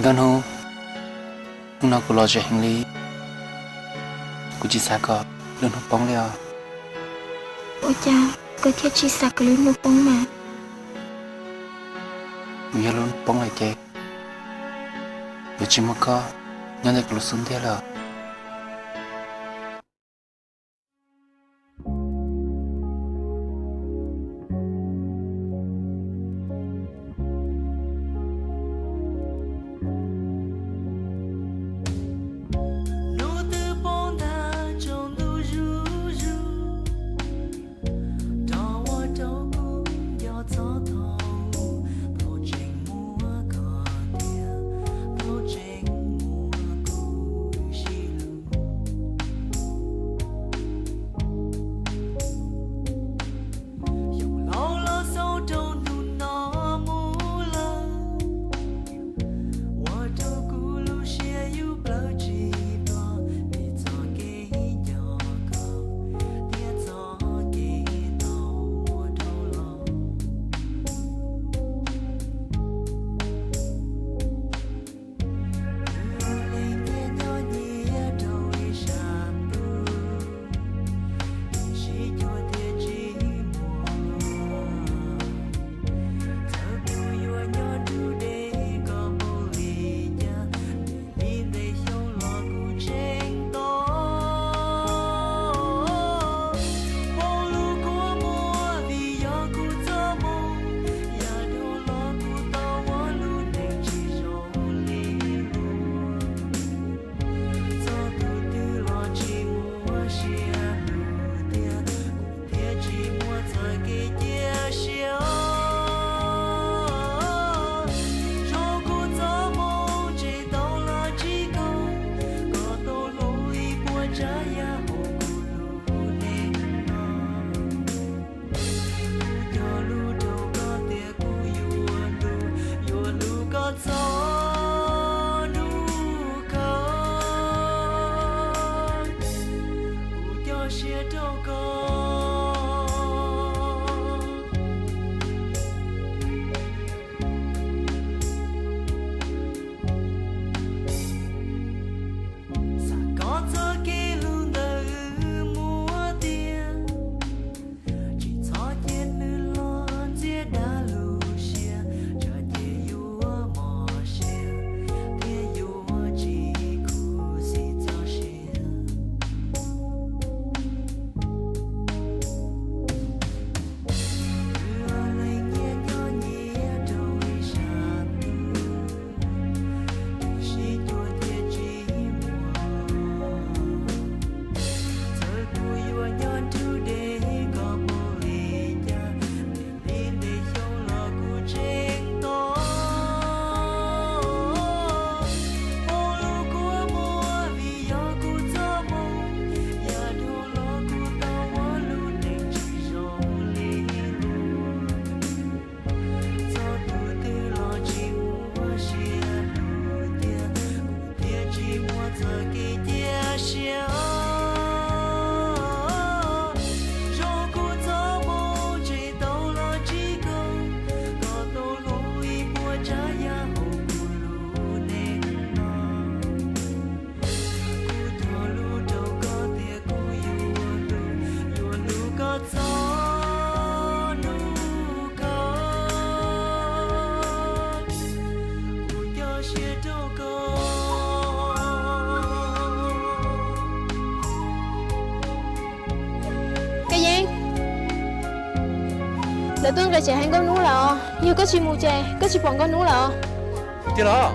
Nkauj Hnub, hnub no kuv los ze heev li, kuv tsis xav kom lub hnub poob li os. Ua cas koj thiaj tsis xav kom lub hnub poob mas? Kuv yog lub hnub poob lawm ces yuav tsis muaj koj nyob ntawm kuv lub xub ntiag lawm. Hnub twb poob ntag tsaus ntuj zuj zus, rov ua rau kuv nco txog thaum ub, thaum tseem muaj koj thiab thaum tseem muaj kuv sib hlub. Xyoo laus los xaus rau ntu no mus lawm, ua rau kuv lub siab yus plawv tsis ploj, vim txoj kev nco koj thiab txoj kev tau ua dhau los. Leej niam nyob nyias rau ib sab ntuj, sib cuag thiaj tsis muaj. Txawm kuv yuav nyob rau deb koj npaum li cas, li ntev xyoo los kuv tseem tos. Poob lub kua muag vim yog kuv txoj moo, yam dhau los kuv tau ua lub neej tsis zoo li luag. Txog tus twg los tsis muaj siab lug tiag, kuv thiaj tsis muaj txoj kev cia siab. Zoo kuv txoj moo tseem tau los ntsib koj, koj tau hlub ib puas tsav yam hauv kuv lub neej no. Kuv cog lus rau koj tias kuv yuav hlub, yuav hlub koj txog hnub kawg. Kuv cog siab rau koj. Xav koj txoj kev hlub ntawm wb muaj tiag, tsis txhob cia nws los ntxias dag lub siab, tsam ces yuav mob siab thiab yuav tsis khuv xim txoj sia. Wb leej niam nyob nyias rau ib sab ntuj, sib cuag thiaj tsis muaj. Txawm kuv yuav nyob nrug deb koj npaum li cas, li ntev xyoo los kuv tseem tos. Poob lub kua muag vim yog kuv txoj moo, yam dhau los kuv tau ua lub neej tsis zoo li luag. Txog tus twg los tsis muaj siab lug tiag, kuv thiaj tsis muaj txoj kev cia siab. Zoo kuv txoj moo tseem tau los ntsib koj, koj tau hlub ib puas tsav yam hauv kuv lub neej no. Kuv cog lus rau koj tias kuv yuav hlub, yuav hlub koj txog hnub kawg. Kuv cog siab rau koj. Koj Yeeb, lawv tuaj nqis tsev hais Nkauj Hnub lawm os. Yog koj tsis mus ces koj tsis pom Nkauj Hnub lawm os. Tiag los?